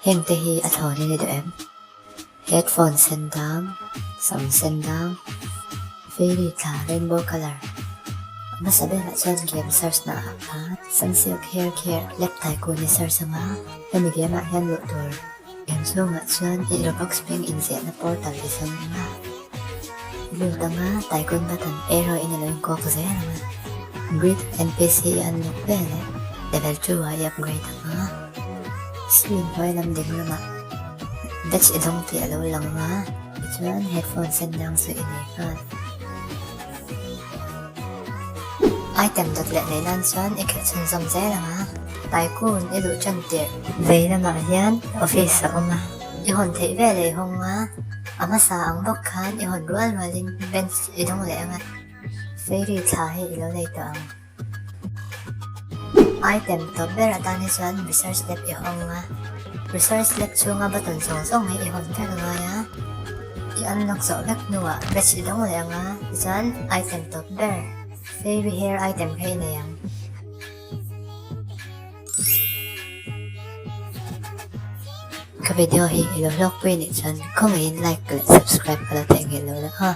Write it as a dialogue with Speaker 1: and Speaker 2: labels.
Speaker 1: Heng te hi a thlawn in i duh em? Headphone sen dang, sam sen dang, fairy thla rainbow colour. A hmasa berah chuan game search na ah khan Sunsilk hair care lap tycoon i search anga hemi game ah hian luh tur. Game chhungah chuan i Robux hming inziahna portal i zawng anga i lut anga tycoon button arrow in a lo inkawk zel anga grid NPC i unlock vel leh level 2 ah i upgrade anga. Screen hnuai lam ding lamah batch i dawng tih a lo lang a, tichuan headphone sen dang chu i nei nghal. Item dawt leh nei nan chuan i khelh chhunzawm zel ang a, Tycoon i luh tan tirh. Vei lamah hian office a awm a, i hawn theih veleh i hawng a, a hmasa ang bawk khan i hawn rual rualin bench i dawng leh ang a, fairy thla hi i lo nei tawh ang. Item tawp ber atan hi chuan research lab i hawng a, research lab chhunga button zawng zawng hi i hawn vek a ngai a, i unlock zawh vek hnuah batch i dawng leh ang a, tichuan item tawp ber fairy hair item kha i nei ang. Ka video hi i lo hlawkpui anih chuan khawngaihin like leh subscribe ka lo theihnghilh lo la a.